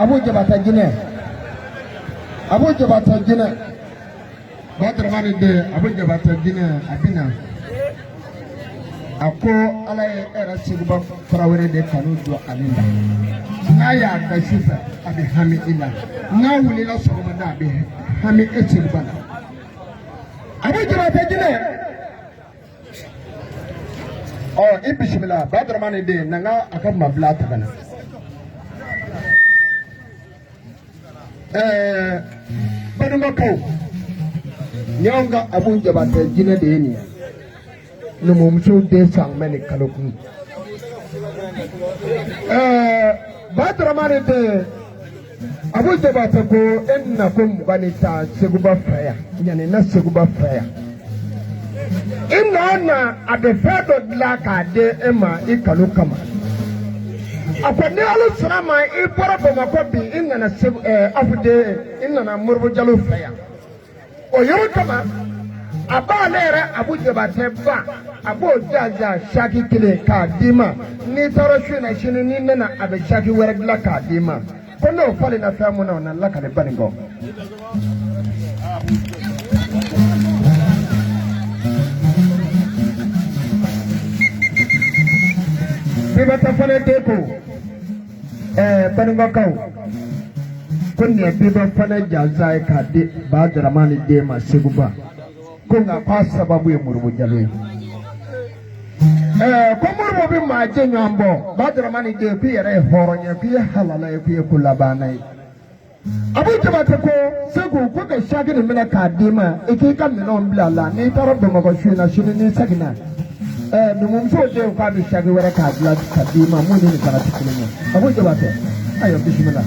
Abu Jabata Guinée. Abu Jabata Guinée. Badarama den Abu Jabatɛ jinɛ a bɛ na a ko ala ye e yɛrɛ Seguba Tarawele de kanu don ale la n'a y'a da su fɛ a bɛ hami i la n'a wulila sɔgɔmada a bɛ hami e Seguba la Abu Jabatɛ jinɛ ɔ i bisimila Badarama den na n ka a ka mabila ta ka na ɛɛ balimakɛw nin y'anw ka Abu Jabatɛ jinɛ de ye nin ye numumusow den san bɛ nin kalo kun ɛɛ Badarama den Abu Jabatɛ ko e na ko 20 ni Seguba fɛ yan yanni na Seguba fɛ yan i nɔ na a bɛ fɛn dɔ dilan k'a di e ma i kanu kama a ko ni Ala sɔnna ma i bɔra Bamakɔ bi i nana Segu ɛɛ Afude i nana Moribo Jalo fɛ yan o yɔrɔ kama a b'ale yɛrɛ Abu Jabatɛ ba a b'o jaja saki kelen k'a d'i ma n'i taara su in na sini n'i nana a bɛ saki wɛrɛ dilan k'a d'i ma ko n'o falenna fɛn mun na o na lakale Banikɔ. Bibata fana den ko ɛɛ Banikɔkaw ko nin ye Biba fana jansa ye k'a di Badarama den ma Seguba ko nka k'a sababu ye Moribo Jalo ye. Ɛɛ ko Moribo bɛ maa jɛ ɲɔgɔn bɔ Badarama den k'i yɛrɛ ye hɔrɔn ye k'i ye halala ye k'i ye ko labanna ye. Abu Jabatɛ ko Segu ko ka saki nin minɛ k'a d'i ma i k'i ka minɛnw bila a la n'i taara Bamakɔ su in na sini n'i seginna ɛɛ numumusow den k'a bɛ saki wɛrɛ k'a dilan ka d'i ma mun ni nin fana tɛ kelen ye Abu Jabatɛ ayiwa bisimila.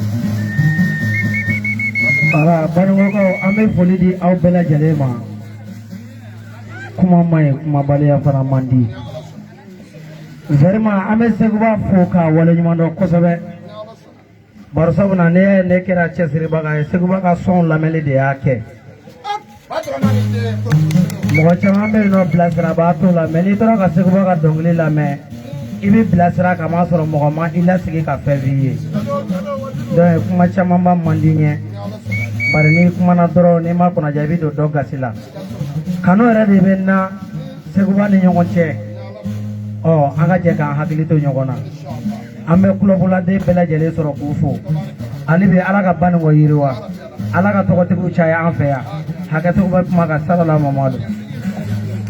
Voilà, Banikɔkaw an bɛ foli di aw bɛɛ lajɛlen ma kuma man ɲi kumabaliya fana man di vraiment an bɛ Seguba fo k'a waleɲuman dɔn kosɛbɛ bari sabula ne y'a ye ne kɛra cɛsiribaga ye Seguba ka sɔnw lamɛnli de y'a kɛ mɔgɔ caman bɛ yen nɔ bilasirabaa t'o la mɛ n'i tora ka Seguba ka dɔnkili lamɛn i bɛ bilasira k'a ma sɔrɔ mɔgɔ ma i lasigi ka fɛn f'i ye donc kuma camanba man di n ye bari n'i kumana dɔrɔn n'i ma kunnaja i bɛ don dɔ gasi la kanu yɛrɛ de bɛ n na Seguba ni ɲɔgɔn cɛ ɔ an ka jɛ k'an hakili to ɲɔgɔn na an bɛ kulɔbuladen bɛɛ lajɛlen sɔrɔ k'u fo hali bi Ala ka Banikɔ yiriwa Ala ka tɔgɔtigiw caya an fɛ yan hakɛtow bɛ kuma kan salala Mamadu.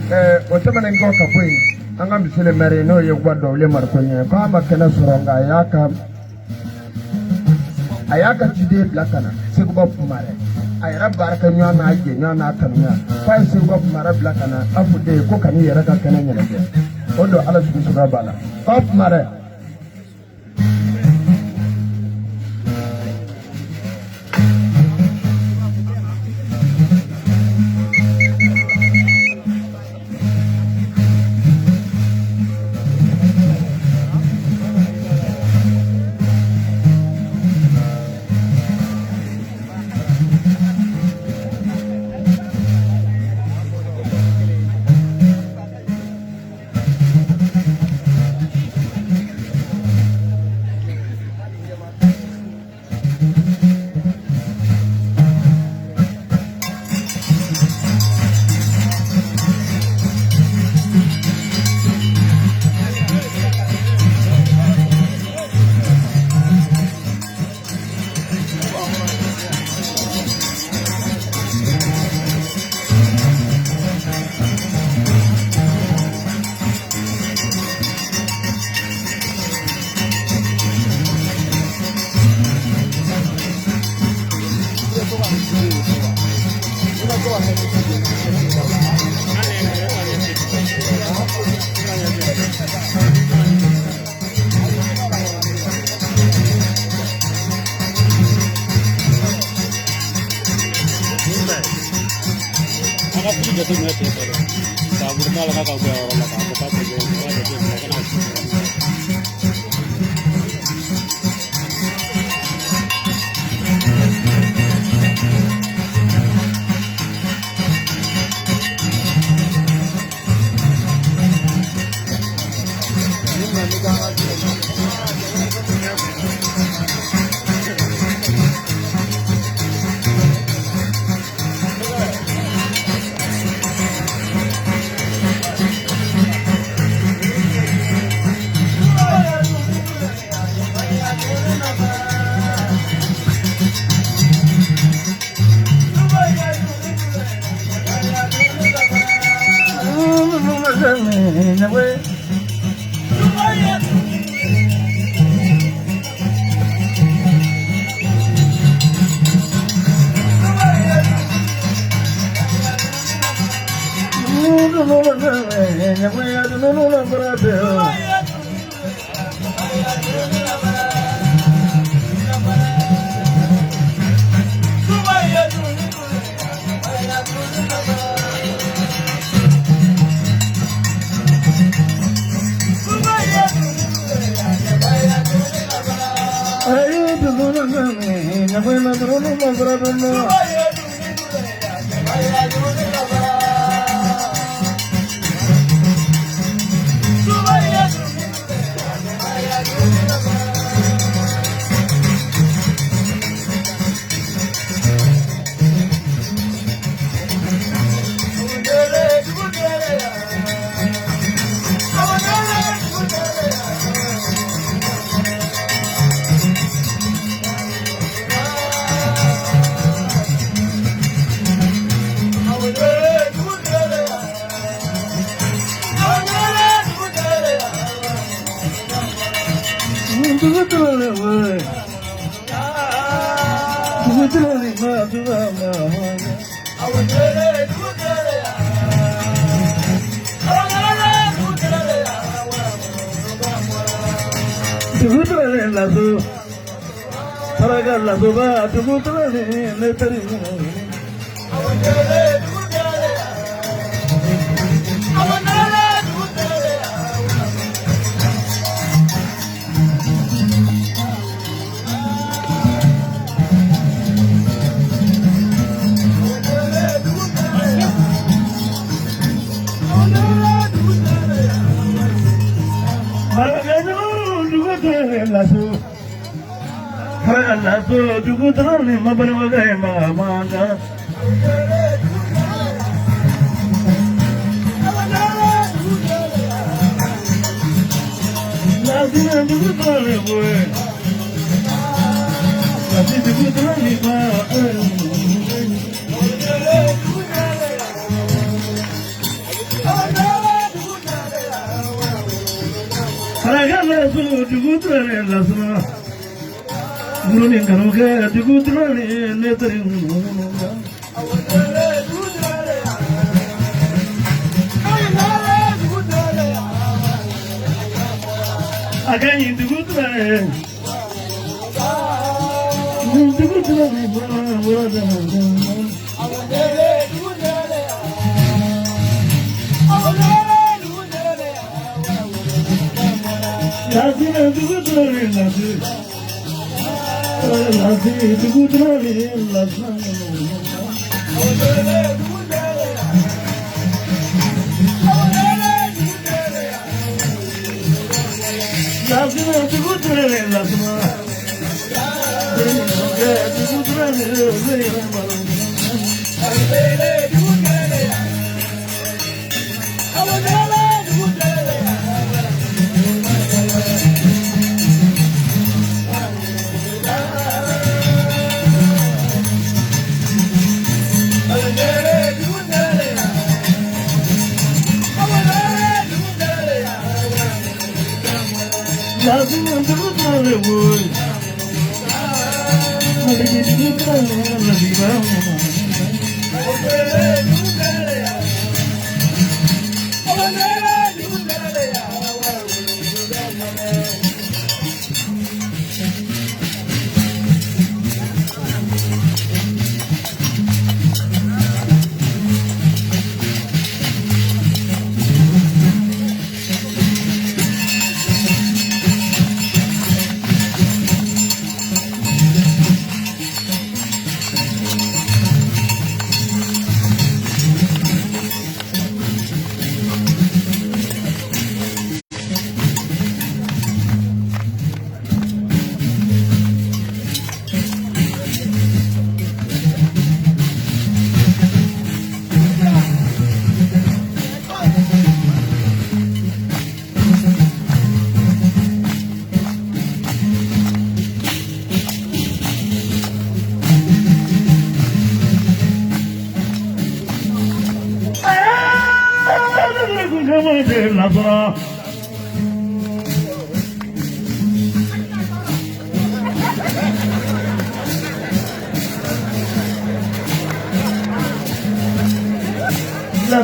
Ɛɛ o tɛmɛnen kɔ ka bɔ yen an ka monsieur le maire n'o ye Guwa Dɔwule Mariko ye k'a ma kɛnɛ sɔrɔ nka a y'a ka ciden bila ka na Seguba Kumare a yɛrɛ baarakɛɲɔgɔn n'a jɛɲɔgɔn n'a kanuɲɔgɔn k'a ye Seguba Kumare bila ka na Afude ko ka n'i yɛrɛ ka kɛnɛ ɲɛnajɛ o don Ala sugu suguya b'a la k'a Kumare. An ka fili jateminɛ ten tɔ dɛ k'a wuli la ka bɔ yɔrɔ la k'a fɔ k'a tɛ bɔ u b'a jateminɛ ka na.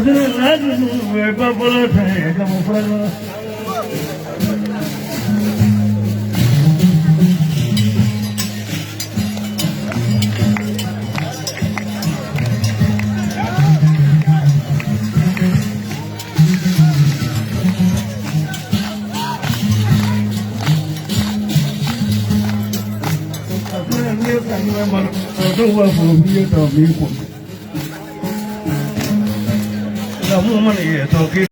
Bɛ ba fɔlɔ fɛ ka bɔ fura la. Dɔw b'a fɔ k'i ye tɔ min ko nka mun mana ye tɔ k'i